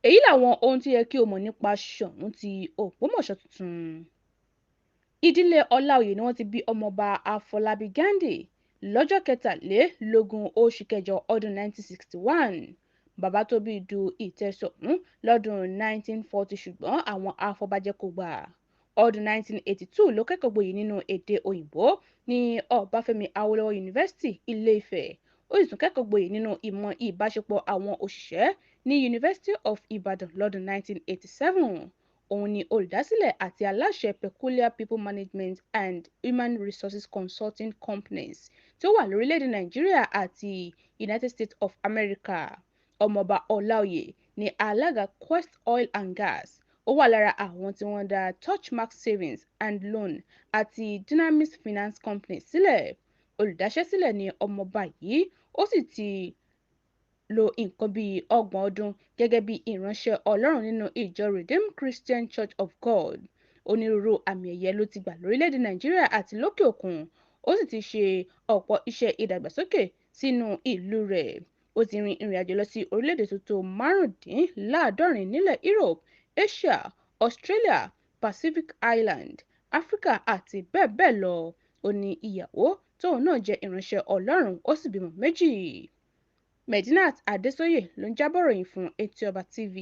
Èyí làwọn ohun tó yẹ kí o mọ̀ nípa Ṣọ̀ún ti Ògbómọ̀ṣọ́ tuntun. Ìdílé Ọláoyè ni wọ́n ti bí Ọmọọba Afọlábí Ghandi lọ́jọ́ 23 oṣù kẹjọ ọdún 1961. Bàbá tó bí du ìtẹ́ Ṣọ̀ún lọ́dún 1940, ṣùgbọ́n àwọn afọbajẹ kò gbà. Ọdún 1982 ló kẹ́kọ̀ọ́ gboyè nínú èdè Òyìnbó ní Ọbáfẹ́mi Awólọ́wọ̀ Yunifásítì, Ilé-Ifẹ̀. Ó sì tún kẹ́kọ̀ọ́ gboyè nínú ìmọ̀ ìbáṣepọ̀ àwọn òṣìṣẹ́ ní University of Ibadan lọ́dún 1987. Òun ni olùdásílẹ̀ àti aláṣẹ Peculiar People Management and Human Resources Consulting Companies tí ó wà lórílẹ̀-èdè Nàìjíríà àti United States of America. Ọmọọba Ọláoyè ní alága Quest Oil and Gas. Ó wà lára àwọn tí wọ́n dá Touchmark Savings and Loan àti Dunamis Finance Company sílẹ̀. Olùdáṣẹ́sílẹ̀ ni ọmọọba yìí, ó sì ti lo nǹkan bíi 30 ọdún gẹ́gẹ́ bí ìránṣẹ́ Ọlọ́run nínú ìjọ Redeemed Christian Church of God. Onírúurú àmì ẹ̀yẹ ló ti gbà lórílẹ̀-èdè Nàìjíríà àti lókè òkun, ó sì ti ṣe ọ̀pọ̀ iṣẹ́ ìdàgbàsókè sínú ìlú rẹ̀. Ó ti rin ìrìn àjò lọ sí orílẹ̀-èdè tó tó 75 nílẹ̀ Europe, Asia, Australia, Pacific Island, Africa àti bẹ́ẹ̀ bẹ́ẹ̀ lọ. Ó ní ìyàwó tóun náà jẹ́ ìránṣẹ́ Ọlọ́run, ó sì bímọ méjì. Medinat Adésóyè ló ń jábọ̀ ròyìn fún Etí Ọba TV.